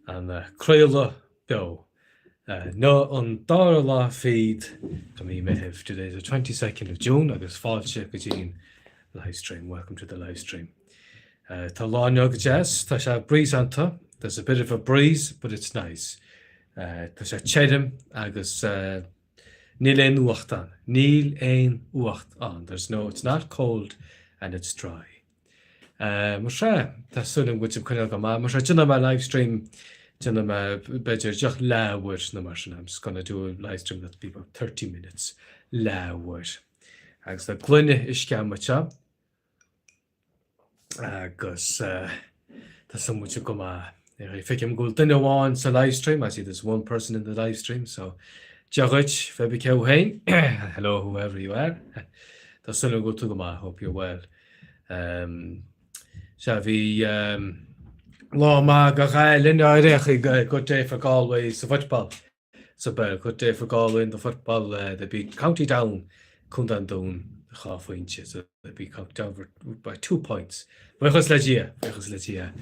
An craoladh beo. Inniu an dara lá fichead de mhí Meithimh, today is the 22nd of June agus fáilte go dtí an livestream, welcome to the livestream. Tá lá inniu go deas, tá sé bríosanta, there's a bit of a breeze but it's nice. Tá sé tirim agus níl aon fhuacht ann, níl aon fhuacht ann, there's no, it's not cold and it's dry. Mar sea, tá súil agam go bhfuil sibh ag coinneáil go maith. Mar sea, déanfaidh mé livestream, déanfaidh mé b'fhéidir díreach leathuair nó mar sin. I'm just gonna do a livestream that'll be about 30 minutes. Leathuair. Agus tá gloine uisce agam anseo. Agus tá súil agam go bhfuil sibh go maith. Feicim go bhfuil duine amháin sa livestream. I see there's one person in the livestream, so Dia dhuit, pé ar bith cé thú féin. Hello, whoever you are. Tá súil agam go bhfuil tú go maith. Hope you're well. Sea, bhí lá maith do Ghaillimh ar aon chaoi, good day for Galway sa football. Sa bpeil, good day for Galway in the football. They beat County Down, Contae an Dúin, dhá phointe. So they beat County Down for, by two points. Buíochas le Dia, buíochas le Dia.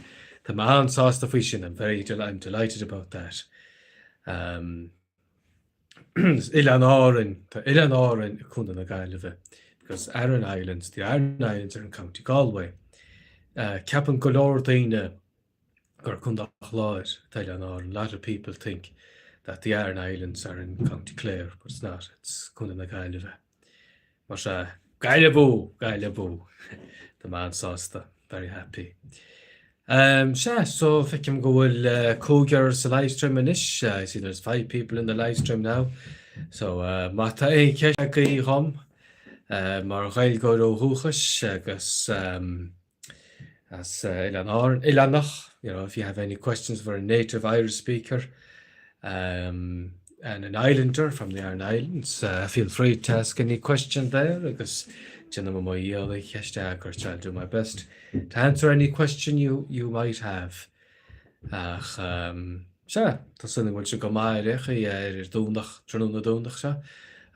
Tá mé an-sásta faoi sin. I'm very, I'm delighted about that. Um, Oileáin Árainn, tá Oileáin Árainn i Contae na Gaillimhe because Aran Islands, the Aran Islands are in County Galway. Ceapann go leor daoine gur Contae Chláir atá Oileáin Árann. A lot of people think that the Aran Islands are in County Clare, but it's not, it's Contae na Gaillimhe. Mar sea, Gaillimh abú! Gaillimh abú! Tá mé an-sásta, very happy. Sea, so feicim go bhfuil cúigear sa livestream anois, I see there's five people in the livestream now. So má tá aon cheist agaibh dhom mar Ghaeilgeoir ó dhúchas agus as Oileán Árann, Oileánach, you know, if you have any questions for a native Irish speaker um, and an islander from the Aran Islands, uh, feel free to ask any question there agus déanfaidh mé mo dhícheall aon cheist a fhreagairt, I'll do my best to answer any question you, you might have. Ach um, sea, tá súil agam go bhfuil sibh go maith ar aon chaoi ar ar Domhnach, tráthnóna Domhnach seo.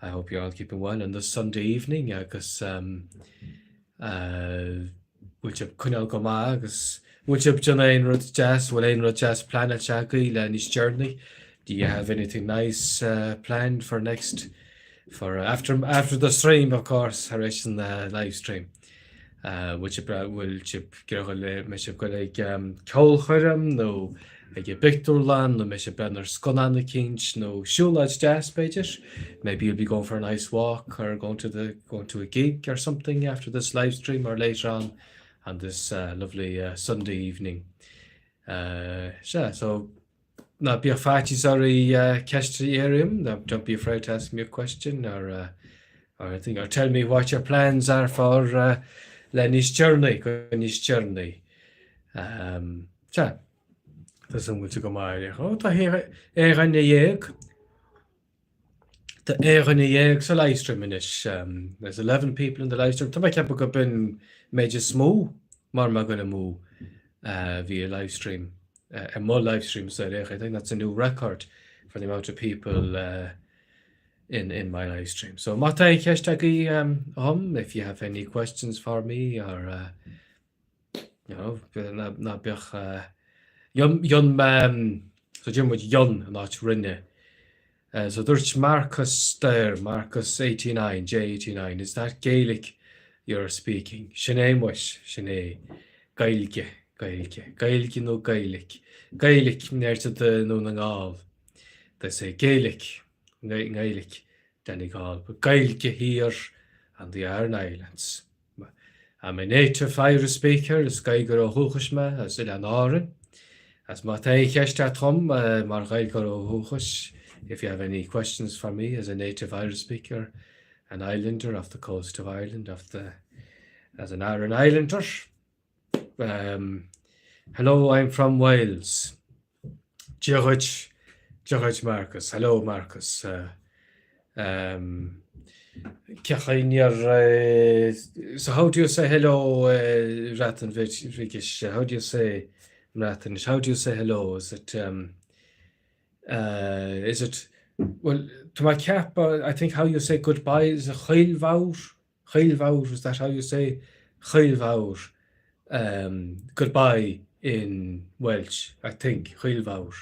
I hope you're all keeping well on this Sunday evening agus um, bhfuil sibh ag coinneáil go maith agus bhfuil sibh ag déanamh aon rud deas, bhfuil aon rud deas pleanáilte agaibh le níos deireanaí? Do you have anything nice uh, planned for next, for uh, after, after the stream of course, tar éis an uh, live stream? Uh, bhfuil sibh, bhfuil sibh ag dul, mbeidh sibh ag dul ag um, ceolchoirm nó ag an bpictiúrlann nó mbeidh sibh ag breathnú ar scannán eicínt nó siúlóid deas b'fhéidir. Maybe you'll be going for a nice walk or going to the going to a gig or something after this live stream or later on on this uh, lovely uh, Sunday evening. Uh, sea, so ná bíodh faitíos oraibh uh, ceist a iarraidh orm, no, don't be afraid to ask me a question or, uh, or anything, or tell me what your plans are for uh, le níos deireanaí, go níos deireanaí. Um, sea, Tá súil agam go bhfuil sibh go maith. Ó, tá aon dhuine dhéag. Tá aon dhuine dhéag sa livestream anois. There's 11 people in the livestream. Tá mé ag ceapadh gurb in méid is mó mar mar go mó bhí i livestream i mo livestream sa I think that's a new record for the amount of people uh, in in my live stream. So má tá aon cheist agaibh um, if you have any questions for me or uh, You know, ná beadh dhein mé, so deir muid dhein in áit rinne. So dúirt Marcus there, Marcus 89, J89, is that Gaelic you're speaking? Sin é muis, sin é. Gaeilge, Gaeilge, Gaeilge nó Gaelic. Gaelic, deir siad i nDún na nGall. They say Gaelic, nGaelic, Donegal, but Gaeilge here on the Aran Islands. I'm a native Irish speaker, is Gaeilgeoir ó dhúchas mé, as Oileán Árainn. Agus má tá aon cheist agat dhom mar Ghaeilgeoir ó dhúchas, if you have any questions for me as a native Irish speaker, an islander off the coast of Ireland, of the, as an Aran Islander, um, hello, I'm from Wales. Dia dhuit, Dia dhuit Marcus, hello Marcus. Um, so how do you say hello Bhreatain Bhig, how do you say Breatnais, how do you say hello? Is it um, uh, is it well tá mé ag ceapadh I think how you say goodbye is a hwyl fawr Hwyl fawr is that how you say hwyl fawr um, goodbye. in Welsh, I think, chuil mhawr.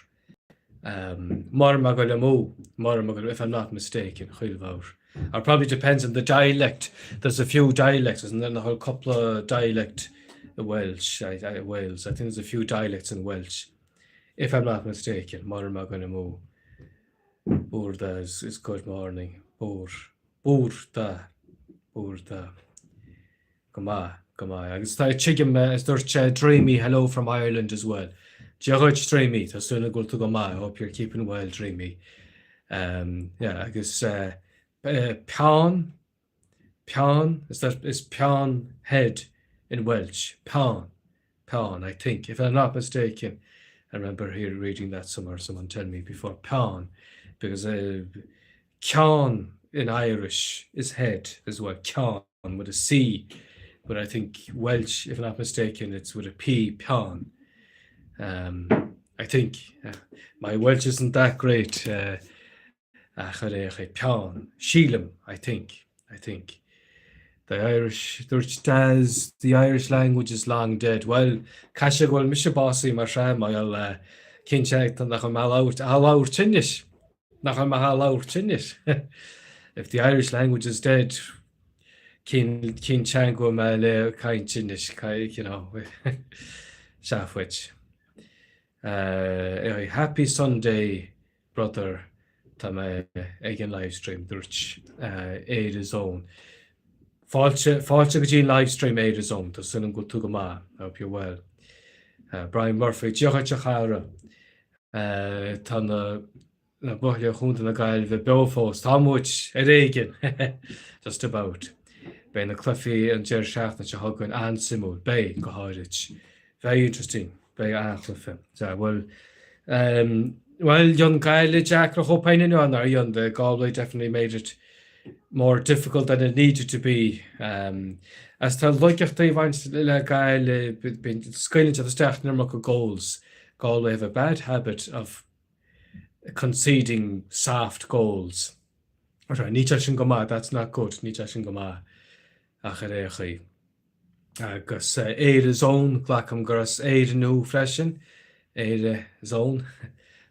Um, mura mbeidh mé ag goil amú, mura mbeidh mé ag goil, if I'm not mistaken, chuil mhawr. Or probably depends on the dialect. There's a few dialects, isn't there? Nach bhfuil cúpla dialect i Welsh, I, I, Wales. I think there's a few dialects in Welsh, if I'm not mistaken, mura mbeidh mé ag goil amú. Bore da is, is good morning. Bore. Bore da. Bore da. Go maith, go maith. Agus tá, tuigim, is dúirt sé Dreamy, hello from Ireland as well. Dia dhuit, Dreamy, tá súil agam go bhfuil tú go maith, I hope you're keeping well, Dreamy. Um, yeah, agus uh, uh, peann, peann, is that, is peann head in Welsh, peann, peann, I think, if I'm not mistaken. I remember here reading that somewhere, someone tell me before, peann, because uh, ceann in Irish is head as well, ceann. with a C, but I think Welsh, if I'm not mistaken, it's with a P, peann. Um, I think uh, my Welsh isn't that great. Uh, ach ar aon chaoi, peann. Sílim, I think, I think. The Irish, dúirt Daz, the Irish language is long dead. Well, caithfidh sé go bhfuil mise básaithe mar sea, mar gheall, uh, cinnte nach bhfuil mé ag labhairt, á labhairt anois. Nach bhfuil mé á labhairt anois. If the Irish language is dead, cén cén teanga bhfuil mé le caint anois, you know. Sea dhuit. Uh, happy Sunday, brother. Tá mé ag an livestream, dúirt uh, Éire Zone. Fáilte, fáilte go dtí an livestream Éire Zone, tá súil agam go bhfuil tú go maith. I hope you're well. Uh, Brian Murphy, Dia dhuit a chara. Tá na na bóithre Chontae na Gaillimhe beo fós. Tá muid ar éigean! Just about. Beidh na cluichí an deireadh seachtaine seo chugainn an-suimiúil. Beidh, go háirid. Very interesting. Beidh an-chluiche. Sea, bhuel, bhuel, dhein Gaillimh deacra dhóibh féin inniu, nár dhein? The Galway definitely made it more difficult than it needed to be. As tá laigeachtaí ag baint le Gaillimh, scaoileann siad isteach an iomarca goals. Galway have a bad habit of conceding soft goals. Níl sé sin go maith, that's not good, níl sé sin go maith ach ar aon chaoi. Agus Éire Zone, glacaim gur as Éirinn thú freisin, Éire Zone,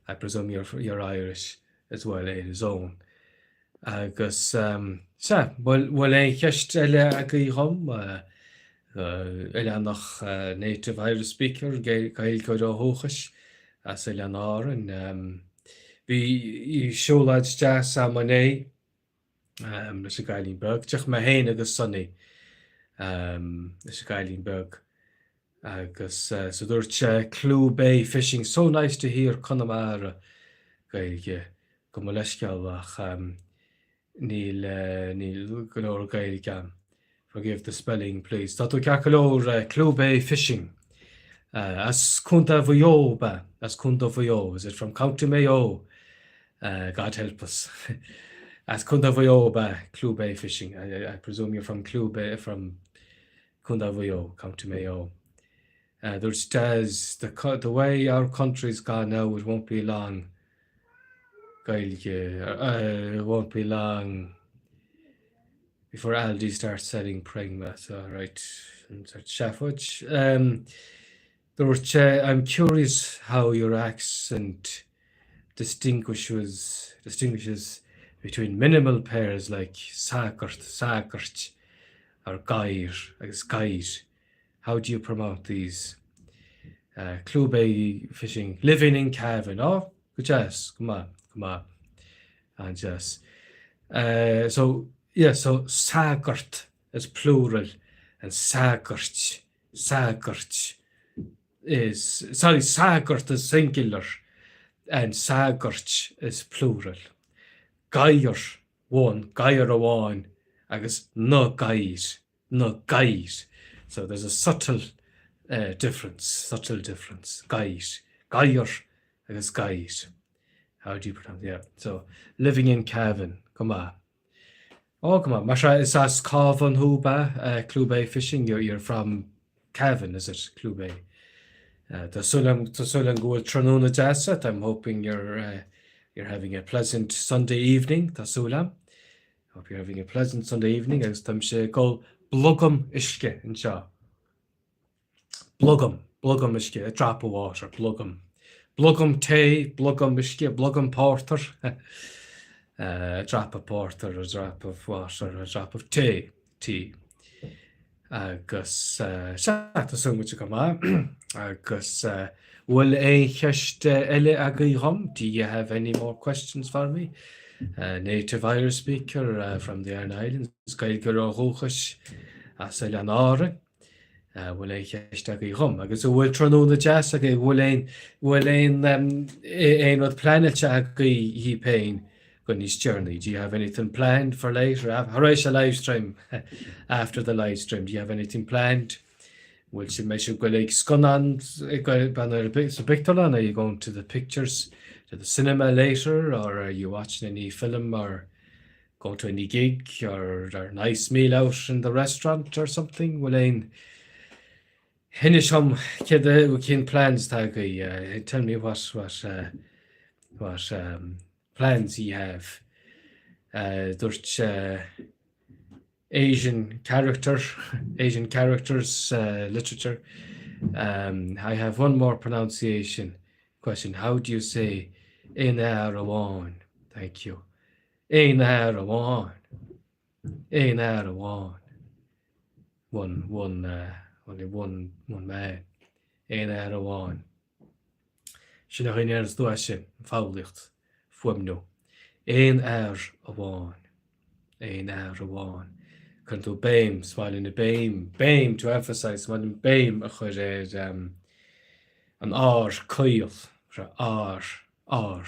I presume you're, you're Irish as well, Éire Zone. Agus sea, bhfuil bhfuil aon cheist eile agaibh dhom? Oileánach native Irish speaker, Gaeilgeoir ó dhúchas as Oileáin Árann. Bhí siúlóid deas agam inné leis an gcailín beag. D'fhéach mé féin agus Sonny leis an gcailín beag agus so dúirt sé Clew Bay Fishing, so nice to hear Conamara Gaeilge. Gabh mo leithscéal ach níl níl go leor Gaeilge agam. Forgive the spelling please. Tá tú ceart go leor Clew Bay Fishing. As Contae Mhaigh Eo ab ea? As Contae Mhaigh Eo. Is it from County Mayo? God help us. As Contae Mhaigh Eo ab ea Clew Bay Fishing. I, I presume you're from Clew Bay, from Contae Mhaigh Eo, County Mayo. Dúirt Des, the, the way our country's gone now, it won't be long. Gaeilge, it won't be long before Aldi starts selling Prengma. So, right, seafóid. Um, dúirt sé, I'm curious how your accent distinguishes, distinguishes between minimal pairs like sagart, sagairt, or gadhar agus gadhair. How do you promote these? Uh, Clew Bay fishing, living in Cavan. Oh, go deas, go maith, go maith. An-deas. Uh, so, yeah, so sagart is plural and sagairt, sagairt is, sorry, sagart is singular and sagairt is plural. Gadhar, one, gadhar amháin agus na gadhair. na gadhair. So there's a subtle uh, difference, subtle difference. Gadhair, gadhar agus gadhair. How do you pronounce Yeah, so living in Cavan, go maith. Oh, go maith. Mar sea, is as Cavan thú, ab ea, uh, Clew Bay Fishing, you're, you're from Cavan, is it, Clew Bay? Uh, tá súil agam tá súil agam go bhfuil tráthnóna deas agat. I'm hoping you're, uh, you're having a pleasant Sunday evening, tá súil agam. Hope you're having a pleasant Sunday evening agus táimse ag ól blogam uisce anseo. Blogam. Blogam uisce, a drop of water, blogam. Blogam tae, blogam uisce, blogam pórtar, a drop of porter, a drop of water, a drop of tae, tea. Agus sea, tá súil muid go maith. Agus bhfuil aon cheist eile agaibh dhom? Do you have any more questions for me? Native Irish speaker from the Aran Islands, Gaeilgeoir ó dhúchas as Oileáin Árann. Bhfuil aon cheist agaibh dhom? Agus an bhfuil tráthnóna deas agaibh? Bhfuil aon, bhfuil aon, aon rud pleanáilte agaibh dhíbh féin go níos deireanaí? Do you have anything planned for later? Thar éis an livestream, after the livestream, do you have anything planned? Bhfuil sibh, mbeidh sibh ag goil ag scannán, ag goil ar sa bpictiúrlann? Are you going to the pictures, to the cinema later or are you watching any film or Going to any gig or or nice meal out in the restaurant or something? Bhfuil aon inis dhom céard a cén plans atá agaibh? Tell me what what uh, what um, plans you have. Uh, dúirt uh, Asian character, Asian characters uh, literature. Um, I have one more pronunciation question. How do you say aon fhear amháin? Thank you. Aon fhear amháin. Aon fhear amháin. One, one, uh, only one, one man. Aon fhear amháin. Sin a dhaoine ar tú sin, an fhoghraíocht, fuaimniú. Aon fhear amháin. Aon fhear amháin. Cuireann tú béim, is maith linn béim, béim to emphasize, is maith linn béim a chur ar um, an R caol, R, R.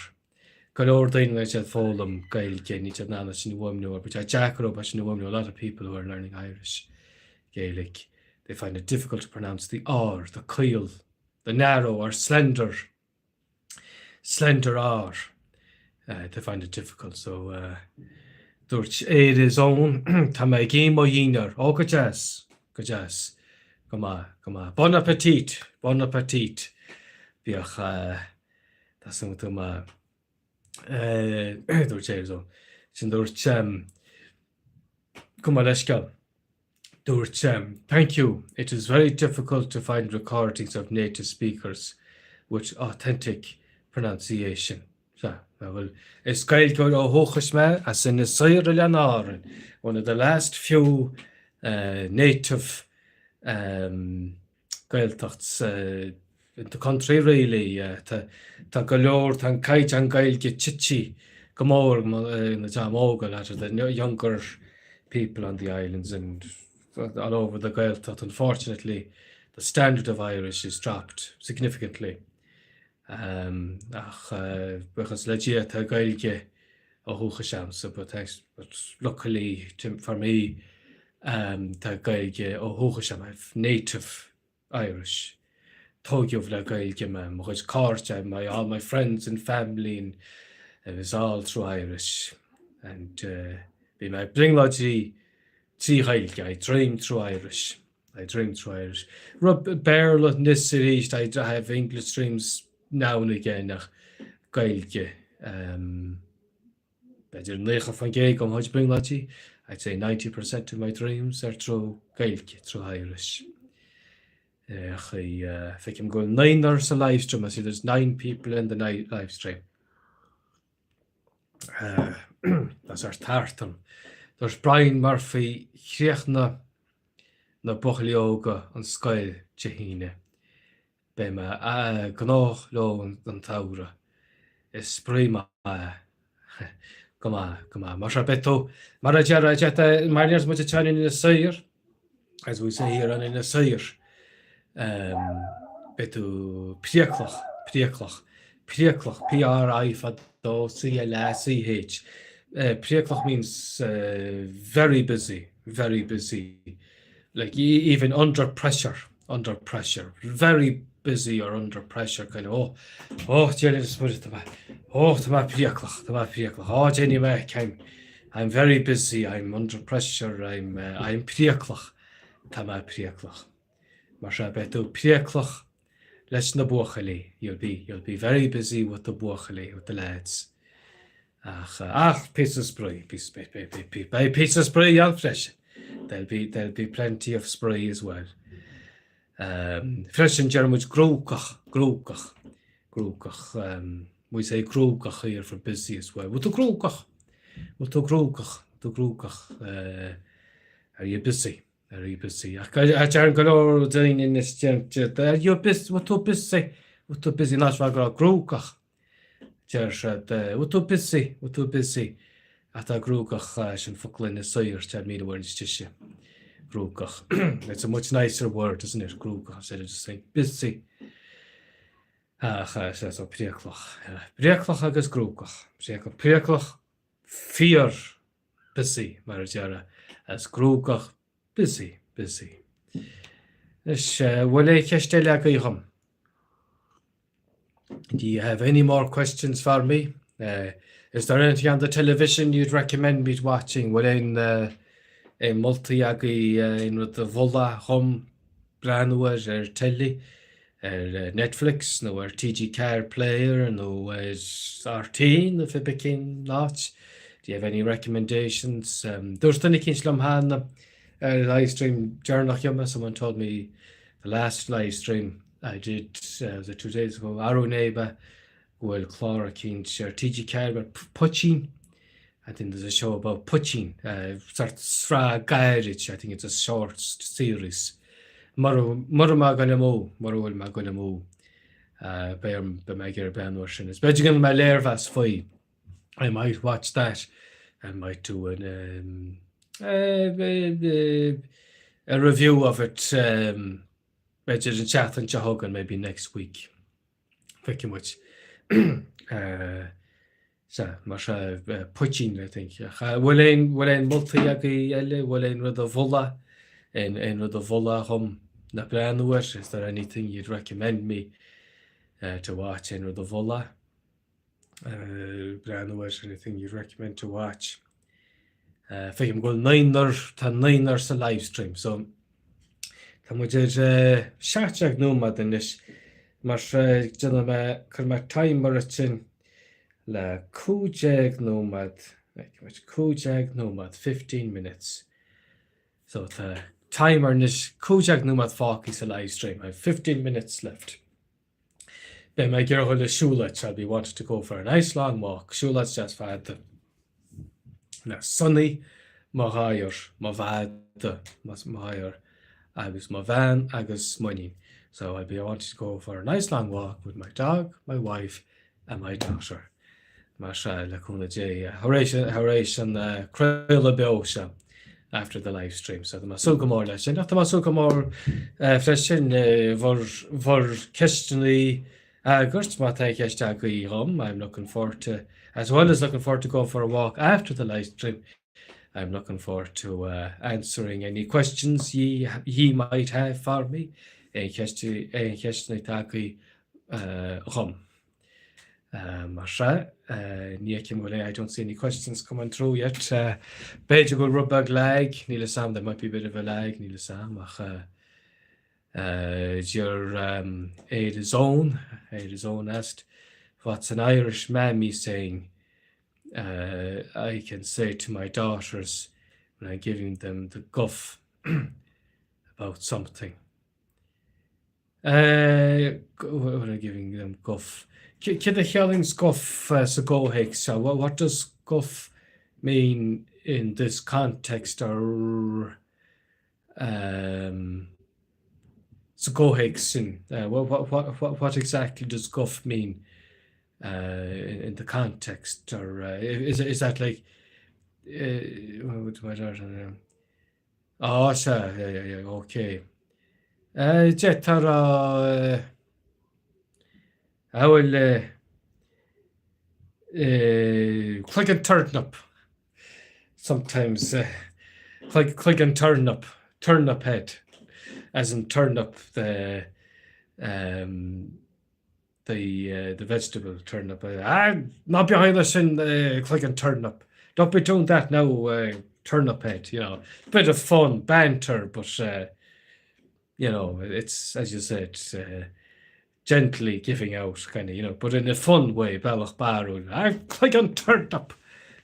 Go leor daoine níl siad ag foghlaim Gaeilge, níl siad in ann é sin a fhuaimniú, or tá sé deacair orthu é sin a fhuaimniú, a lot of people who are learning Irish, Gaelic, they find it difficult to pronounce the R, the caol, the narrow or slender, slender R, uh, they find it difficult, so uh, dúirt Éire Zone, tá mé ag ithe mo dhinnéar, ó go deas, go deas, go maith, go maith. Bon appetit, bon appetit, bíodh uh, Tá súil agam go maith. Dúirt sé so. Sin dúirt gabh mo leithscéal. Dúirt thank you. It is very difficult to find recordings of native speakers with authentic pronunciation. Sea, bhuel, is Gaeilgeoir ó dhúchas mé as Inis Oírr Oileáin Árann, one of the last few uh, native um, Gaeltacht in the country really. Tá go leor, tá an caighdeán Gaeilge tite go mór na dream óg, a lot of the younger people on the islands and all over the Gaeltacht. Unfortunately, the standard of Irish is dropped significantly. Ach buíochas le Dia tá Gaeilge ó dhúchas a'msa, but thanks, but luckily to, for me, um, tá Gaeilge ó dhúchas a'm, I've native Irish. Tógadh le Gaeilge mé, mo chuid cairde, my, all my friends and family and it was all through Irish. And uh, bhí mé ag brionglóidí trí Ghaeilge, I dream through Irish. I dream through Irish. Rud Béarla anois arís, I, I have English dreams now and again ach Gaeilge. Um, b'fhéidir 90% de mo chuid brionglóidí, I'd say 90% of my dreams are through Gaeilge, through Irish. Ach uh, feicim go bhfuil naonúr sa livestream, I see there's nine people in the live stream. Uh, That's our tartan. There's Brian Murphy, chríochnaigh na buachaillí óga an scoil Dé hAoine. Beidh mé gnóthach leo an tsamhradh. Is spraoi maith é. Go maith, go maith. Mar seo, beidh tú, mar a deir, mar a deir muid anseo in Inis Oírr, as we say here on Inis Oírr, beidh tú priaclach, priaclach, priaclach, P-R-I fadó C-L-A-C-H. Priaclach means very busy, very busy, like even under pressure. under pressure, very busy or under pressure, kind of, oh, oh, déanfaidh is muid, tá mé, oh, tá mé priaclach, tá mé priaclach, oh, déanfaidh mé, I'm, I'm very busy, I'm under pressure, I'm, uh, I'm priaclach, tá mé priaclach. Mar seo, beidh tú priaclach leis na buachaillí, you'll be, you'll be very busy with the buachaillí, with the lads. Ach, ach, píosa spraoi, píosa, beidh píosa spraoi ann freisin. There'll be, there'll be plenty of spraoi as well. Freisin deir muid gnóthach, gnóthach, gnóthach. We say gnóthach here for busy as well. Bhfuil tú gnóthach? Bhfuil tú gnóthach? Bhfuil tú gnóthach? Are you busy? Are you busy? Ach deireann go leor daoine anois deireann Are you busy? Bhfuil tú busy? Bhfuil tú busy? In áit a rá gnóthach. Deir siad, Bhfuil tú busy? Bhfuil tú busy? Ach tá gnóthach, sin focal Inis Oírr, 10,000 uair níos deise. Gnóthach. It's a much nicer word, isn't it? Gnóthach instead of just saying busy. Ach, sea, so priaclach. Priaclach agus gnóthach. Priaclach, priaclach fíor busy, mar a déarfá, is gnóthach busy, busy. Anois, bhfuil aon cheist eile agaibh dhom? Do you have any more questions for me? Uh, is there anything on the television you'd recommend me watching? Bhfuil aon uh, aon moltaí agaibh uh, aon rud a mholfá dhom breathnú air ar teilí, ar uh, Netflix nó ar TG4 Player nó ar RTÉ nó pé bith cén áit? Do you have any recommendations? Um, dúirt duine eicínt liom cheana ar livestream deireanach a dhein mé, someone told me the last live stream I did, was it two days ago, arú inné ab ea, go bhfuil clár eicínt ar TG4 about poitín, I think there's a show about poitín, sort sraith gairid, I think it's a short series. Mura mura mbeidh goil amú, mura bhfuil mé ag goil amú, beidh orm, beidh mé ag iarraidh breathnú air sin. Is b'fhéidir go ndéanfaidh mé léirmheas faoi, I might watch that, I might do an, um, a review of it, um, B'fhéidir an tseachtain seo chugainn, maybe next week. Feicfidh muid. Sea, mar sea, poitín, I think. Ach bhfuil aon, bhfuil aon moltaí agaibh eile? Bhfuil aon rud a mholfá? Aon, aon rud a mholfá dhom le breathnú air? Is there anything you'd recommend me to watch? Aon rud a mholfá? breathnú air, anything you'd recommend to watch. Feicim go bhfuil naonúr, tá naonúr sa livestream, so tá muid ar 17 nóiméad anois, mar sin déanfaidh mé, cuirfidh mé timer ansin le 15 nóiméad, feicfidh muid, 15 nóiméad, 15 minutes. So tá timer anois, 15 nóiméad fágtha sa livestream, I have 15 minutes left. Beidh mé ag iarraidh dhul ar siúlóid, I'll be wanting to go for a nice long walk, siúlóid deas fada le Sonny, mo ghadhar, mo mhadadh, mo ghadhar agus mo bhean agus m'iníon. So I'll be wanting to go for a nice long walk with my dog, my wife and my daughter. Mar sea, le cúnamh Dé, thar éis, thar éis an craoladh beo seo, after the live stream. So tá mé ag súil go mór leis sin. Ach tá mé ag súil go mór freisin bhur, bhur ceisteanna a fhreagairt, má tá ceist agaibh dhom, I'm looking forward to, as well as looking forward to going for a walk after the live stream, I'm looking forward to uh, answering any questions ye, ye might have for me, aon cheist, aon cheisteanna atá agaibh uh, dhom. Mar sea, ní fheicim go bhfuil I don't see any questions coming through yet. B'fhéidir go bhfuil rud beag lag, níl a fhios a'm, there might be a bit of a lag, níl a fhios a'm, ach deir Ada Zone, Ada Zone asked, what's an Irish mammy saying I can say to my daughters when I'm giving them the guff about something? When I'm giving them guff. Céard a chiallaíonns guff sa gcomhthéacs seo? What does guff mean in this context or um, sa gcomhthéacs sin? Uh, what, what, what, what exactly does guff mean uh, in, in the context or uh, is, is that like uh, what do I do? Á, sea, yeah, yeah, yeah, ok. D'fhéadfá a rá, amhail cloigeann turnip, sometimes cloigeann turnip, turnip head, as in turnip the the the vegetable turnip. Ah, ná bíodh ag déanamh sin cloigeann turnip. Don't be doing that now, uh, turnip head, you know. Bit of fun, banter, but uh, you know, it's as you said, uh, gently giving out kind of, you know, but in a fun way, bealach barrúil. Ah, cloigeann turnip!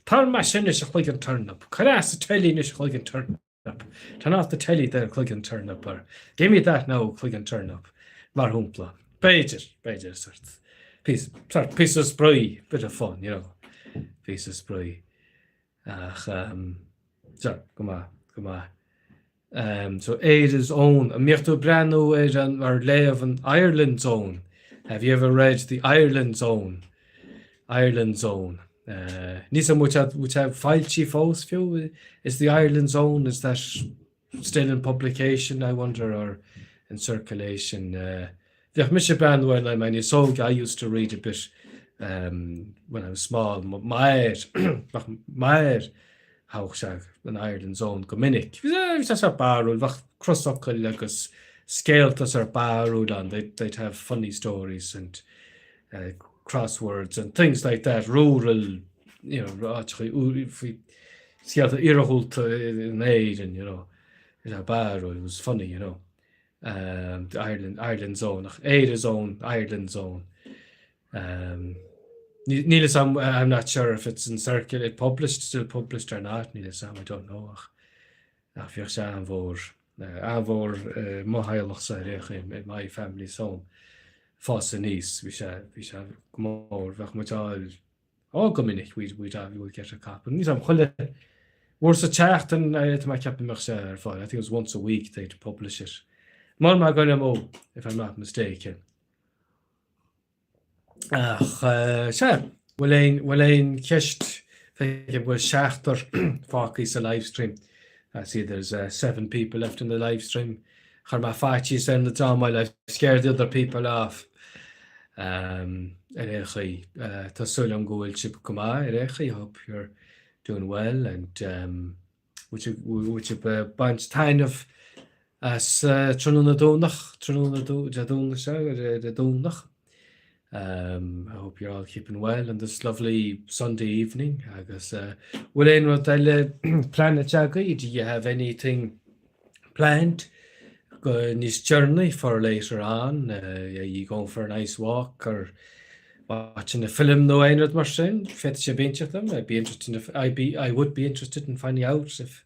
Tar mar sin anois a chloigeann turnip. Cuir as an teilí anois a chloigeann turnip. Turn off the telly there, cloigeann turnip, or give me that now, cloigeann turnip, mar shampla. B'fhéidir, b'fhéidir, sort piece, sort píosa spraoi, bit of fun, you know, píosa spraoi. Ach, um, so, go maith, go maith. Um, so Éire's Own, an mbíodh tú ag breathnú ar an, ar léamh an Ireland's Own? Have you ever read the Ireland's Own? Ireland's Own. Uh, níl 's a'm an bhfuil sé foilsithe fós fiú? Is the Ireland's Own, is that still in publication, I wonder, or in circulation? Uh, bheadh mise ag breathnú air nuair mé níos óige, I used to read a bit um, when I was small, m'athair, bheadh m'athair thagadh sé an Ireland's Own go minic. Bhí sé sort barrúil, bheadh crosfhocail agus scéalta sort barrúil ann, they'd, they'd have funny stories and uh, crosswords and things like that, rural, you know, áiteacha faoi scéalta iargúlta in Éirinn, you know. Bhí sé barrúil, it was funny, you know. Um, the Ireland, Ireland's Own, ach Éire's Own, Ireland's Own. Um, níl 'fhios a'm, I'm not sure if it's in circuit, it published, still published or not, níl 'fhios a'm, I don't know, ach, ach bhíodh sé an-mhór, an-mhór uh, mo theaghlachsa ar aon chaoi, in my family so fás aníos, bhí sé, bhí sé go mór, bheadh muid á fháil, á go minic, we'd, we'd, we would get a copy. Níl 'fhios a'm, chuile uair sa tseachtain, tá mé ag ceapadh mbeadh sé ar fáil, I think it was once a week they'd publish it. Mura mbeidh goil amú, if I'm not mistaken. Ach sea, bhfuil aon, bhfuil aon cheist, feicim go bhfuil seachtar fágtha sa livestream. I see there's uh, seven people left in the livestream. Chuir mé faitíos ar na dream eile, I've scared the other people off. Um, ar aon chaoi, uh, tá súil agam go bhfuil sibh go maith ar aon chaoi, I hope you're doing well and um, bhfuil sibh ag baint taitneamh as tráthnóna Domhnach, tráthnóna Dé Domhnaigh seo, ar an Domhnach. Um, I hope you're all keeping well on this lovely Sunday evening agus uh, bhfuil aon rud eile pleanáilte agaibh? Do you have anything planned go níos deireanaí for later on? Uh, are you going for a nice walk or watching a film nó aon rud mar sin? Féadfaidh sibh inseacht dom. I'd be interested in, I'd be, I would be interested in finding out if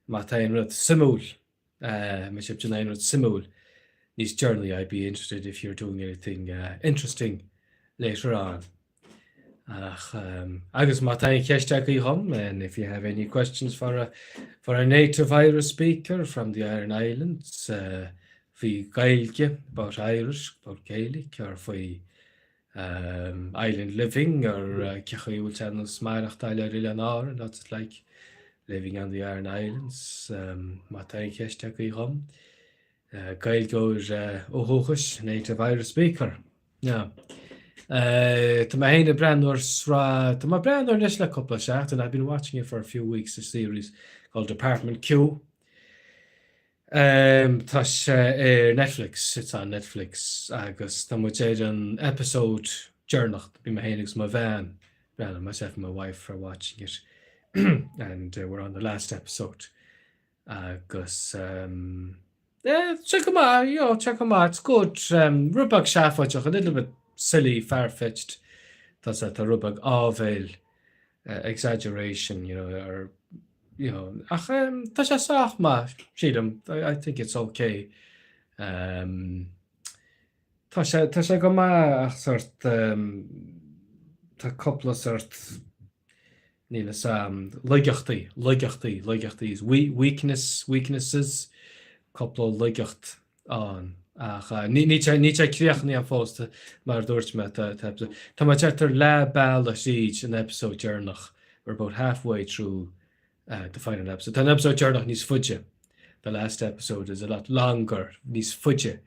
má tá aon rud suimiúil, uh, má sibh ag déanamh aon rud suimiúil níos deireanaí, I'd be interested if you're doing anything uh, interesting later on. Ach, um, agus má tá aon cheist agaibh dhom, and if you have any questions for a, for a native Irish speaker from the Aran Islands, uh, faoi Gaeilge, about Irish, about Gaelic, or faoi um, island living, or uh, cén chaoi a bhfuil sé ar nós maireachtáil ar Oileáin Árann, what's it like living on the Aran Islands, um, má tá aon cheist agaibh dhom. Uh, Gaeilgeoir uh, ó dhúchas, native Irish speaker. Yeah. Uh, tá mé féin ag breathnú ar sraith, tá mé ag breathnú air anois le cúpla seachtain, I've been watching it for a few weeks, a series called Department Q. Um, tá sé ar Netflix, it's on Netflix, agus tá muid ar an episode deireanach, bhí mé féin agus mo bhean, breathnú, myself and my wife are watching it, and uh, we're on the last episode. Agus um, yeah, sé go maith, you know, sé go maith, it's good, um, rud beag seafóideach, a little bit silly, far-fetched, tá sé, tá rud beag áibhéil, uh, exaggeration, you know, or, you know, ach um, tá sé sách maith, sílim, I, I think it's okay. Um, tá sé, tá sé go maith ach sort, um, tá cúpla sort, níl 'fhios a'm, laigeachtaí, laigeachtaí, laigeachtaí, weakness, weaknesses, cúpla laigeacht ann. Ach níl sé, níl sé críochnaithe fós, mar a dúirt mé, tá, tá, tá muid thart ar leath bealaigh tríd an episode deireanach, we're about halfway through uh, the final episode. Tá an episode deireanach níos faide, the last episode is a lot longer, níos faide,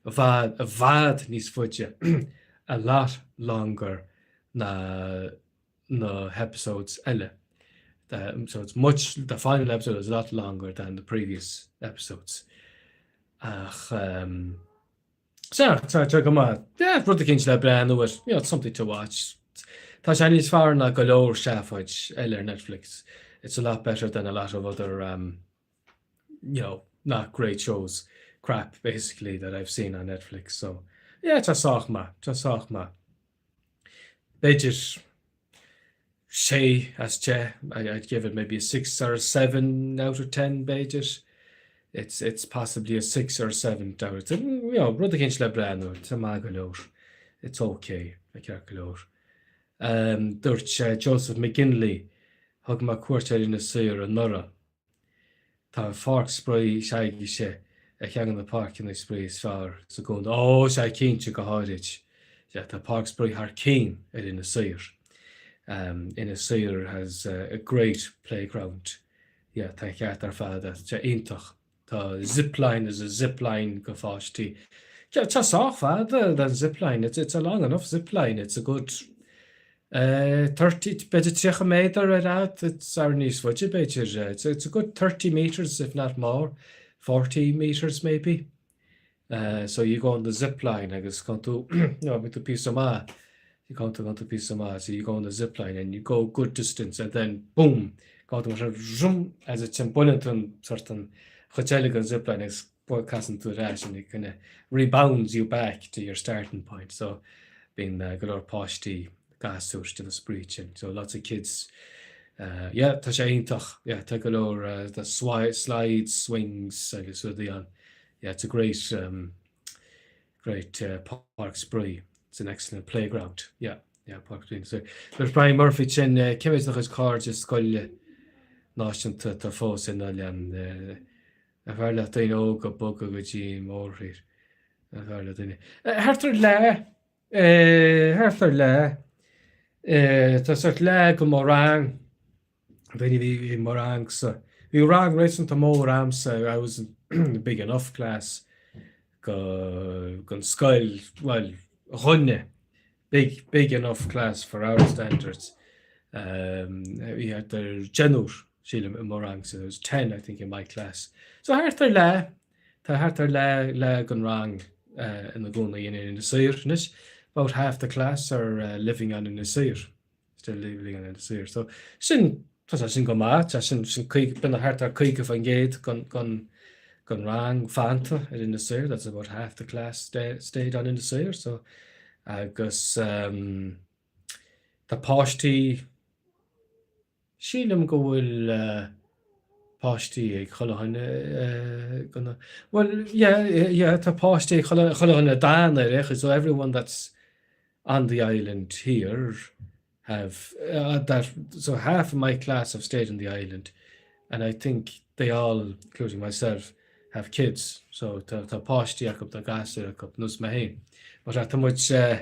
i bhfad, i bhfad níos faide, a lot longer ná na hepisodes eile. So it's much, the final episode is a lot longer than the previous episodes. Ach, um, sea, tá sé go maith. Yeah, rud eicínt le breathnú air, you know, it's something to watch. Tá sé níos fearr ná go leor seafóid eile ar Netflix. It's a lot better than a lot of other, um, you know, not great shows, crap basically that I've seen on Netflix. So, yeah, tá sách maith, tá sách maith. B'fhéidir. 6 as 10, I'd give it maybe a 6 or a 7 out of 10 b'fhéidir. It's, it's possibly a 6 or a 7 out of 10, you know, rud eicínt le breathnú, tá maith go leor. It's okay, tá ceart go leor. Um, dúirt Joseph McGinley, thug mé cuairt ar Inis Oírr anuraidh. Tá an pháirc spraoi s'agaibhse ar cheann de na páirceanna spraoi is fearr sa gcontae. Ó, sea, cinnte, go háirid. Sea, tá páirc spraoi thar cinn ar Inis Oírr. Inis Oírr has a great playground. Yeah, tá an ceart ar fad agat. Tá sé iontach. Tá zipline, there's a zipline go pháistí. Tá sách fada den zipline, it's, it's a long enough zipline, it's a good 30, b'fhéidir 30 méadar ar fhad, it's or níos faide b'fhéidir, it's, it's a good 30 metres if not more, 40 metres maybe. So you go on the zipline agus gabhann tú, you know, bíonn tú píosa maith, you gabhann tú, gabhann tú píosa maith, so you go on the zipline and you go good distance and then boom, gabhann tú mar seo, zoom, as it sin buaileann tú an sort an chuid eile den zipline agus casann tú ar ais and it kind of rebounds you back to your starting point. So bíonn go leor páistí gasúir ag déanamh spraoi sin. So lots of kids, yeah, tá sé iontach, yeah, tá go leor the slides, swings agus rudaí ann. Yeah, it's a great, um, great uh, páirc spraoi. It's an excellent playground. Yeah, yeah, páirc spraoi. So, there's Brian Murphy sin, uh, cé mhéad de do chuid cairde scoile náisiúnta atá fós ar an oileán. Uh, An fearr leat daoine óga bogadh go dtí an mórthír? An fearr le daoine. Uh, thart ar leath, uh, thart ar leath, uh, tá sort leath de mo rang, daoine a bhí i mo rangsa. Bhí rang réasúnta mór a'msa, I was in big enough class go, gon scoil, bhuel, dhúinne, big, big enough class for our standards. Um, bhí thart ar deichniúr, sílim, i mo rangsa, there was ten, I think, in my class. So thart ar leath, tá thart ar leath, leath gon rang uh, ina gcónaí in Inis Oírr anois. About half the class are uh, living on Inis Oírr. Still living on Inis Oírr. So sin, tá sé sin go maith, tá sin, sin b'in thart ar 50% gon, gon, gon rang fanta ar Inis Oírr, that's about half the class stay, stayed on Inis Oírr, so agus um, tá páistí, sílim go bhfuil uh, páistí ag chuile dhuine uh, gonna, well, yeah, yeah, tá páistí ag chuile, chuile dhuine a d'fhan ar aon chaoi, so everyone that's on the island here have uh, that so half of my class have stayed on the island and I think they all including myself have kids so tá tá páistí acu tá gasúir acu nós mé féin mar tá muid uh,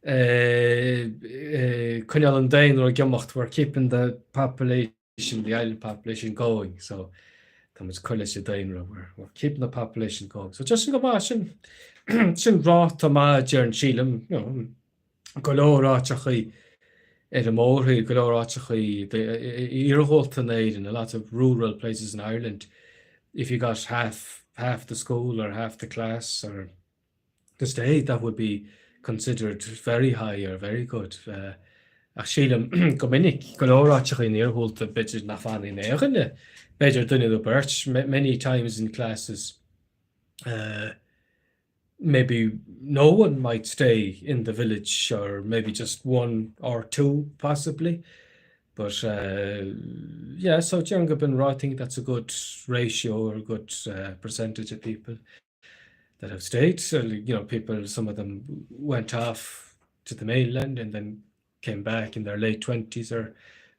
uh, uh, coinneáil an daonra ag imeacht we're keeping the population the island population going so tá muid cur leis an daonra we're, we're keeping the population going so just go maith sin sin ráta maith déarfainn sílim you know, go leor áiteachaí ar an mórthír go leor áiteachaí iarghúlta in Éirinn a lot of rural places in Ireland if you got half half the school or half the class or to stay, that would be considered very high or very good. Ach sílim go minic, go leor áiteachaí in iarghúlta, b'fhéidir nach bhfanann aon dhuine, b'fhéidir duine nó beirt, many times in classes maybe no one might stay in the village or maybe just one or two possibly. But yeah, so déarfainn go b'in I think that's a good ratio or a good percentage of people. that have stayed. So, you know, people, some of them went off to the mainland and then came back in their late 20s or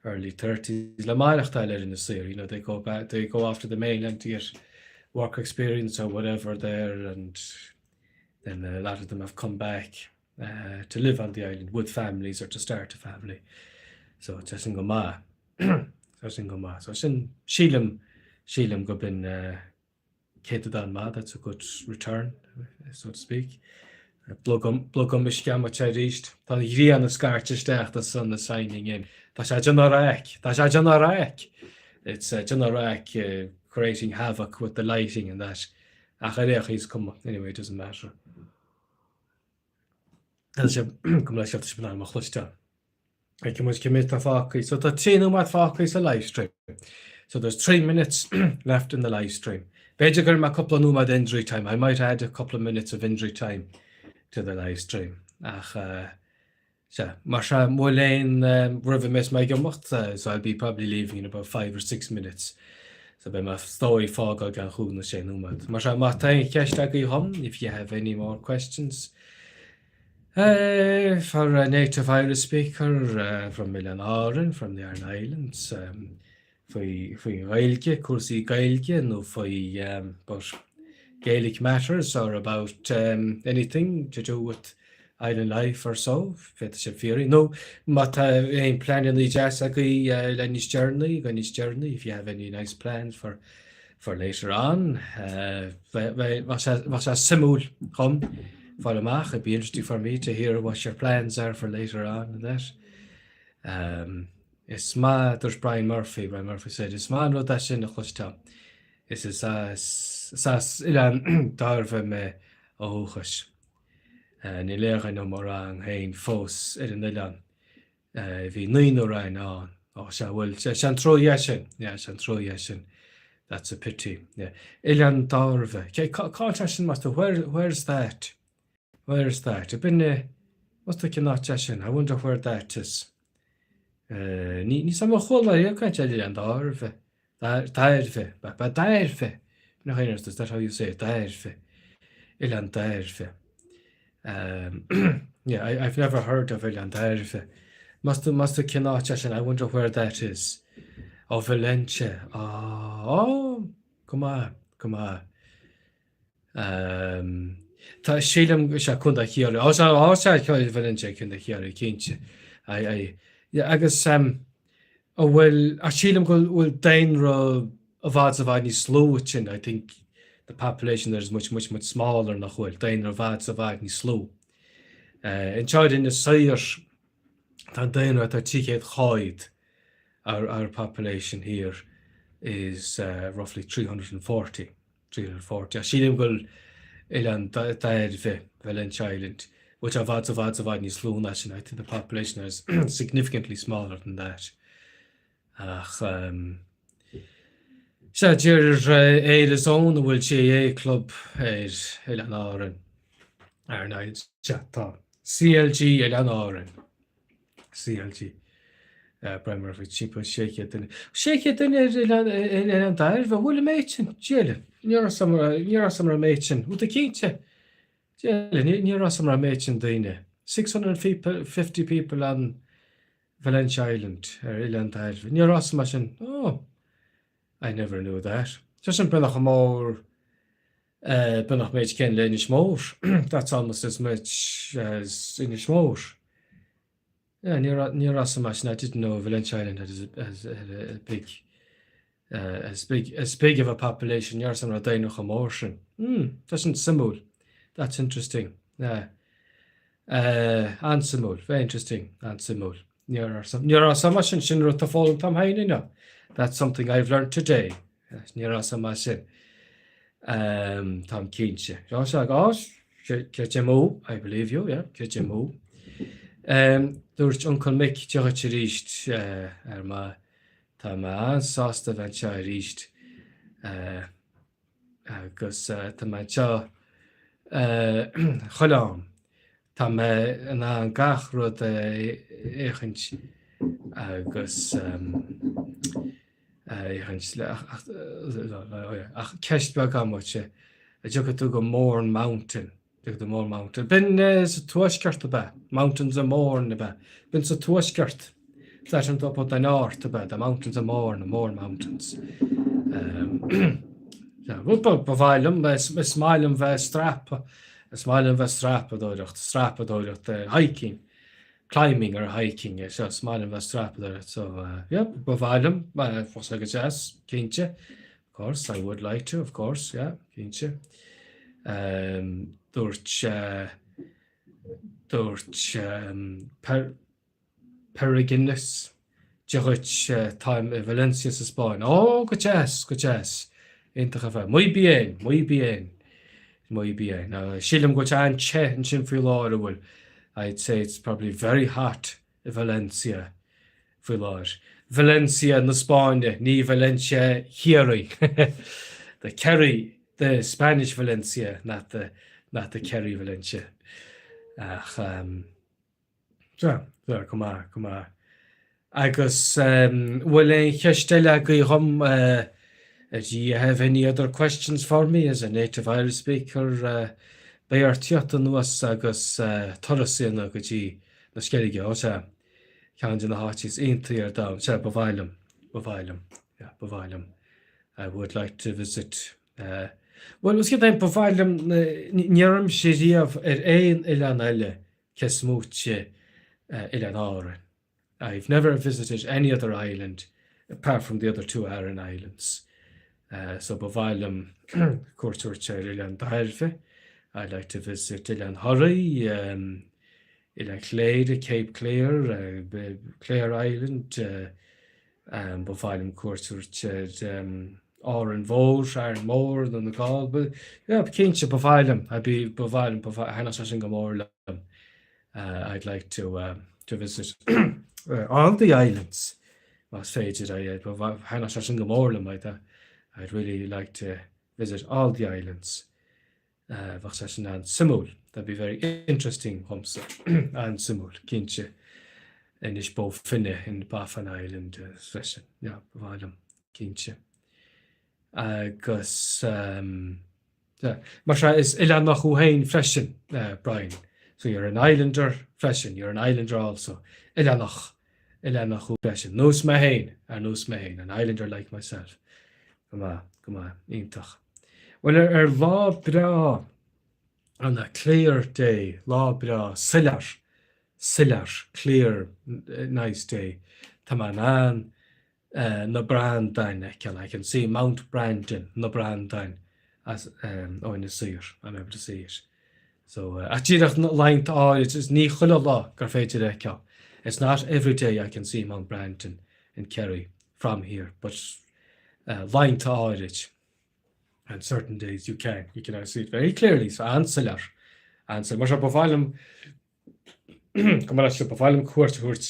early 30s. Le maireachtáil ar Inis Oírr, you know, they go back, they go off to the mainland to get work experience or whatever there and then a lot of them have come back uh, to live on the island with families or to start a family. So tá sin go maith. Tá sin go maith. So sin sílim sílim go b'in uh, céatadán maith, that's a good return, so to speak. Blogam uisce amuigh arís. Tá an ghrian ag scairteadh isteach, the sun is shining in. Tá sé ag déanamh raic, tá sé ag déanamh raic! It's ag déanamh raic, creating havoc with the lighting and that. Ach ar aon chaoi is cuma, anyway, it doesn't matter. Tá sé, go mbeidh sé in ann mo chloisteáil. Feicfidh muid cé mhéad atá fágtha. So tá 3 nóiméad fágtha sa livestream. So there's 3 minutes left in the livestream. B'fhéidir go gcuirfidh mé cúpla nóiméad injury time. I might add a couple of minutes of injury time to the livestream. Ach uh, Sea, mar sea, mo léan roimh a mbeas mé ag imeacht, so I'll be probably leaving in about five or six minutes. So beidh mé is dóigh ag fágáil i gceann chúig nó sé nóiméad. Mar sea, má tá aon cheist agaibh dhom, if you have any more questions for a native Irish speaker from Oileáin Árann, from the Aran Islands, faoi faoin Ghaeilge, cúrsaí Gaeilge nó faoi about Gaelic matters or about anything to do with island life or so, féadfaidh sibh fiafraí. Nó má tá aon pleananna deas agaibh le níos deireanaí, go níos deireanaí, if you have any nice plans for for later on, bheadh sé suimiúil dhom fáil amach, it'd be interesting for me to hear what your plans are for later on and that. Um, Is maith, dúirt Brian Murphy, Brian Murphy said, is maith an rud é sin a chloisteáil. Is is as Oileán Dairbhe mé ó dhúchas. Níl aon dhuine ó mo rang féin fós ar an oileán. Bhí naonúr againn ann. Ó, sea, bhuel, sé an truaighe é sin. Yeah, sé an truaighe é sin. That's a pity. Yeah. Oileán Dairbhe. Cá háit é sin, meas tú? Where, where's that? Where's that? Ab in é? Meas tú cén áit é sin? I wonder where that is. Ní ní ar chuala mé riamh caint ar Oileán Dairbhe. Dairbhe. Ba Dairbhe. Nach aon is that how you say it? Dairbhe. Oileán Dairbhe. Um, yeah, I, I've never heard of Oileán Dairbhe. Meas tú meas tú cén áit é sin? I wonder where that is. Ó Valentia. Oh, go maith, go maith. Tá, sílim, sea, Contae Chiarraí. Ó, sea, ó, sea, Valentia, Contae Chiarraí, cinnte. Aye, aye. Yeah, agus an bhfuil, ach sílim go bhfuil daonra i bhfad is i bhfad níos lú ansin, I think the population there is much, much, much smaller, nach bhfuil, daonra i bhfad is i bhfad níos lú. Anseo ar Inis Oírr, tá an daonra atá 300 cháid, our, our population here is roughly 340. 340. Ach sílim go bhfuil Oileán Dairbhe, Valentia Island, bhfuil sé i bhfad is i bhfad is i bhfad níos lú ná sin, I think the population is significantly smaller than that. Ach sea, deir Éire Zone an bhfuil GAA club ar Oileán Árann, Aran Islands, sea, tá. CLG Oileán Árann. CLG. Brian Murphy, timpeall 600 duine. 600 duine ar Oileán Dairbhe, an bhfuil an méid sin? Dia linn. Ní raibh 'fhios a'm, ní raibh 'fhios a'm an méid sin. Bhfuil tú cinnte? Dia linn, ní raibh 'fhios a'm an méid sin daoine. 650 people on Valentia Island, ar Oileán Dairbhe. Ní raibh 'fhios a'm sin. Oh, I never knew that. Sé sin beagnach chomh mór beagnach méid céanna le Inis Mór. That's almost as much as Inis Mór. Yeah, ní raibh 'fhios a'm sin, I didn't know Valentia Island had as, had a big uh, as big as big of a population ní raibh 'fhios a'm raibh daonra chomh mór sin. Hmm, tá sin suimiúil. That's interesting. Yeah. Uh, an-suimiúil, very interesting, an-suimiúil. Ní raibh 'fhios a'm sin, sin rud atá foghlamtha a'm féin inniu. That's something I've learned today. Ní raibh 'fhios a'm sin. Táim cinnte. Á, sea, á, creidim thú, I believe you, yeah, creidim thú. Dúirt Uncail Mick, Dia dhuit arís, ar mé, tá mé an-sásta bheith anseo arís. Agus tá mé anseo chuile am. Tá mé in ann gach rud a fhéachaint agus a fhéachaint le ach ceist beag agam duitse, an dtiocfaidh tú go Mourne Mountain? The Mourne Mountain. B'in sa tuaisceart ab ea? Mountains of Mourne ab ea? B'in sa tuaisceart. Is that up the north ab ea? The Mountains of Mourne, the Mourne Mountains. Ba mhaith liom, is maith liom bheith strap, is maith liom bheith strapadóireacht, strapadóireacht, hiking, climbing or hiking, so is maith liom bheith strapadóireacht, so yeah, ba mhaith liom, bheadh sé go deas, cinnte. Of course, I would like to, of course, yeah, cinnte. Um, dúirt dúirt um, per, Peregrinus, Dia dhuit, táim i Valencia sa Spáinn. Ó, go deas, go deas. Iontach ar fad. Muy bien, muy bien, muy bien. Now, sílim go bhfuil sé an-te ansin faoi láthair, an bhfuil? I'd say it's probably very hot i Valencia faoi láthair. Valencia na Spáinne, ní Valencia Chiarraí. The Kerry, the Spanish Valencia, not the, not the Kerry Valencia. Ach, um, Sea, sea, go maith, go maith. Agus bhfuil aon cheist eile agaibh dhom? Do you have any other questions for me as a native Irish speaker? Beidh ort tíocht anuas agus turas a dhéanamh go dtí na Sceilge, ó sea, ceann de na háiteanna is iontaí ar domhan. Sea, ba mhaith liom, ba mhaith liom, yeah, ba mhaith liom. I would like to visit. Bhuel, is céard é, ba mhaith liom, ní raibh mise riamh ar aon oileán eile cé is móite Oileáin Árann. I've never visited any other island apart from the other two Aran Islands. So ba mhaith liom cuairt a thabhairt ar Oileán Dairbhe. I'd like to visit Oileán Thoraí, Oileán Chléire, Cape Clear, Clare Island. Ba mhaith liom cuairt a thabhairt ar Árainn Mhór, Árainn Mhór, Dún na nGall. Yeah, cinnte, ba mhaith liom. I'd be, ba mhaith liom, ba mhaith, thaitneodh sé sin go mór liom. I'd like to to visit all the islands más féidir. Thaitneodh sé sin go mór liom. I'd I'd really like to visit all the islands. Bheadh sé sin an-suimiúil. That'd be very interesting dhomsa. An-suimiúil, cinnte. Inis Bó Finne in Baffin Island freisin. Yeah, ba mhaith liom, cinnte. Agus mar sea, is oileánach thú féin freisin, Brian. So you're an islander freisin, you're an islander also. Oileánach, oileánach thú freisin. Nós mé féin, ar nós mé féin, an islander like myself. Go maith, go maith, iontach. Bhuel, ar lá breá, on a clear day, lá breá, soiléir, soiléir, clear, nice day, tá mé in ann na Brandáin a fheiceáil, I can see Mount Brandon, na Brandáin, as ó Inis Oírr, I'm able to see it. So, ach díreach laethanta áirid, is ní chuile lá gur féidir a fheiceáil. It's not every day I can see Mount Brandon in Kerry from here, but laethanta áirid, and certain days you can, you can see it very clearly, so an-soiléir, an-soiléir. Mar seo, ba mhaith liom, go mbeadh sé, ba mhaith liom cuairt a thabhairt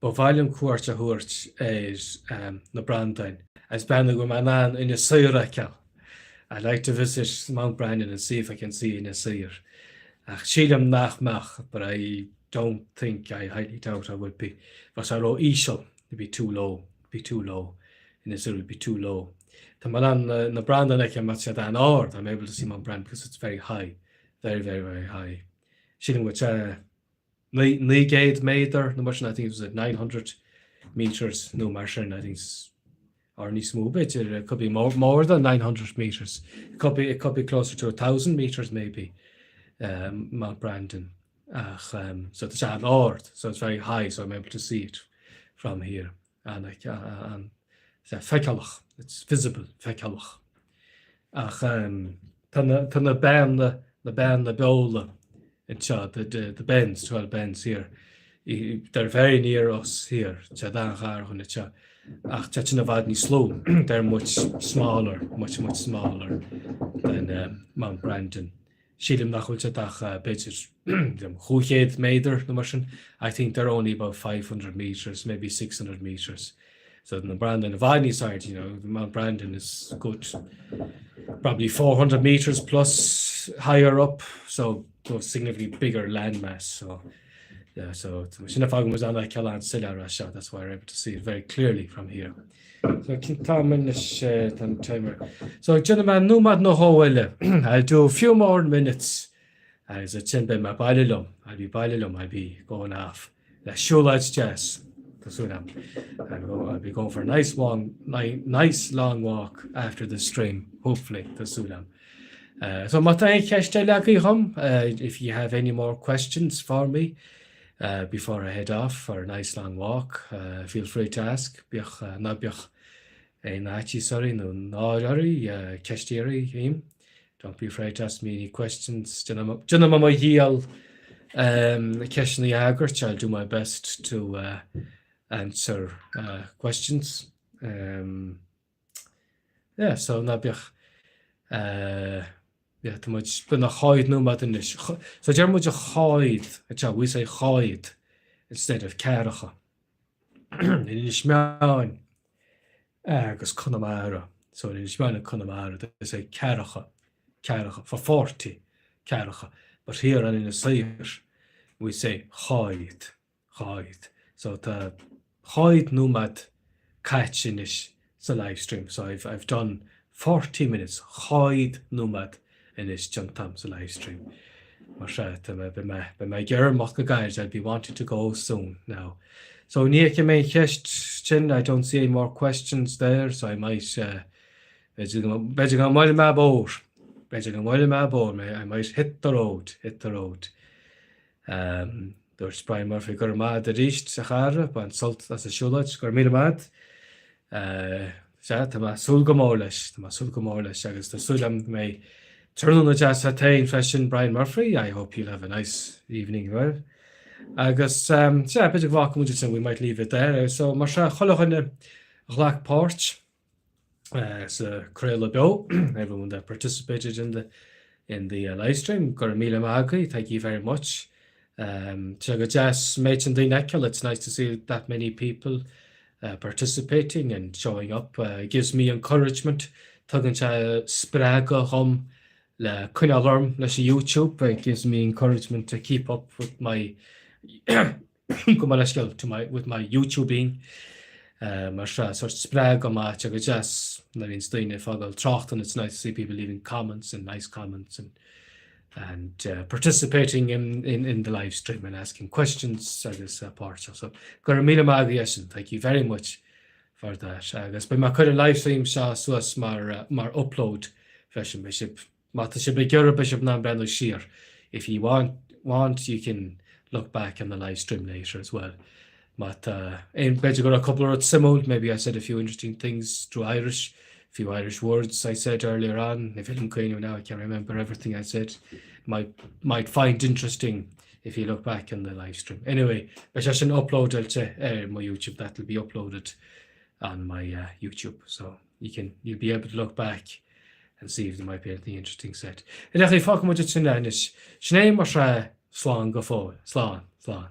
Ba mhaith liom cuairt a thabhairt ar na Brandáin agus breathnú an bhfuil mé in ann Inis Oírr a fheiceáil. I'd like to visit Mount Brandon and see if I can see Inis Oírr. Ach sílim nach mbeadh, but I don't think, I highly doubt I would be. Bheadh sé ró-íseal, it'd be too low, be too low. Inis Oírr would be too low. Tá mé in ann na Brandáin a fheiceáil mar tá siad an-ard, I'm able to see Mount Brandon because it's very high, very, very, very high. Sílim go bhfuil sé 900 méadar nó mar sin, I think it was at 900 metres nó mar sin, I think or níos mó b'fhéidir, it could be more, more than 900 metres, it could be, it could be closer to 1,000 metres maybe, um, Mount Brandon. Ach, um, so tá sé an-ard, so it's very high, so I'm able to see it from here. An, an, feiceálach, it's visible, feiceálach. Ach um, tá na, tá na beanna, na beanna beola anseo, the, the, the bens, 12 bens here, they're very near us here, tá siad an-ghar dhúinn anseo, ach tá siad i bhfad níos lú, they're much smaller, much, much smaller than uh, Mount Brandon. Sílim nach bhfuil siad ach b'fhéidir 500 méadar nó mar sin. I think they're only about 500 metres, maybe 600 metres. So na Brandáin i bhfad níos airde, you know, Mount Brandon is good probably 400 metres plus higher up, so significantly bigger landmass. So yeah, so sin an fáth go bhfuil muid in ann é a fheiceáil an-soiléir as seo, that's why we're able to see it very clearly from here. So cén t-am anois tá an timer. So déanfaidh mé nóiméad nó dhó eile. I'll do a few more minutes agus ansin beidh mé baile liom. I'll be baile liom, I'll be going off le siúlóid deas. Tá súil agam. I'll be going for a nice long, nice long walk after the stream, hopefully, tá súil agam. Uh, so má tá aon cheist eile agaibh dhom, uh, if you have any more questions for me, Before I head off for a nice long walk, feel free to ask, bíodh, ná bíodh aon fhaitíos oraibh nó náire oraibh ceist a iarraidh orm. Don't be afraid to ask me any questions. Déanfaidh mé mo dhícheall ceisteanna a fhreagairt, I'll do my best to answer questions. Yeah, so ná bíodh yeah, tá muid beagnach cháid nóiméad anois. So deir muid a cháid, anseo, we say cháid instead of ceathracha. In Inis Meáin agus Conamara, so in Inis Meáin and Conamara, they say ceathracha, ceathracha, for 40, ceathracha. But here on Inis Oírr, We say cháid, cháid. So tá cháid nóiméad caite anois sa livestream. So I've, I've done 40 minutes, cháid nóiméad anois déanta a'm sa livestream. Mar sea, tá mé, beidh mé, beidh mé ag iarraidh imeacht go gairid, I'll be wanting to go soon now. So ní fheicim aon cheist sin, I don't see any more questions there, so I might, uh, b'fhéidir go, b'fhéidir go mbuailfidh mé bóthar, b'fhéidir go mbuailfidh mé bóthar, I might hit the road, hit the road. Um, dúirt Brian Murphy go raibh maith agat arís, a chara, bain sult as an siúlóid, go raibh míle maith agat. Uh, sea, tá mé ag súil go mór leis, tá mé ag súil go mór leis agus tá súil agam go mbeidh tráthnóna deas agat féin freisin, Brian Murphy, I hope you'll have a nice evening well. Agus um, sea, b'fhéidir go bhfágfaidh muid ansin, we might leave it there. So mar sea, chuile dhuine a ghlac páirt, sa craoladh beo, everyone that participated in the in the uh, live stream, go raibh míle maith agaibh, thank you very much. Um, tá go deas méid sin daoine a fheiceáil, it's nice to see that many people uh, participating and showing up. Uh, it gives me encouragement, tugann sé spreagadh dhom le coinneáil orm leis an YouTube, it gives me encouragement to keep up with my Gabh mo leithscéal to my, with my YouTubing mar sea, sórt spreagadh maith, tá go deas nuair a bhíonns daoine ag fágáil tráchtanna, it's nice to see people leaving comments and nice comments and and uh, participating in, in, in the live stream and asking questions agus uh, páirteach. So go raibh míle maith agaibh as sin, thank you very much for that. Agus beidh mé ag cur an live stream seo suas mar, uh, mar upload freisin, beidh sibh Má tá sibh ag iarraidh beidh sibh in ann breathnú siar if you want want you can look back on the live stream later as well. Má tá aon b'fhéidir go raibh cúpla rud suimiúil maybe I said a few interesting things through Irish, a few Irish words I said earlier on, ní féidir liom cuimhneamh now I can't remember everything I said might might find interesting if you look back on the live stream. Anyway, beidh sé sin uploadailte ar mo YouTube, that'll be uploaded on my uh, YouTube so you can you'll be able to look back and see if there might be anything interesting said. Ar aon chaoi, fágfaidh muid ansin é anois. Sin é mar sea, slán go fóill. Slán, slán.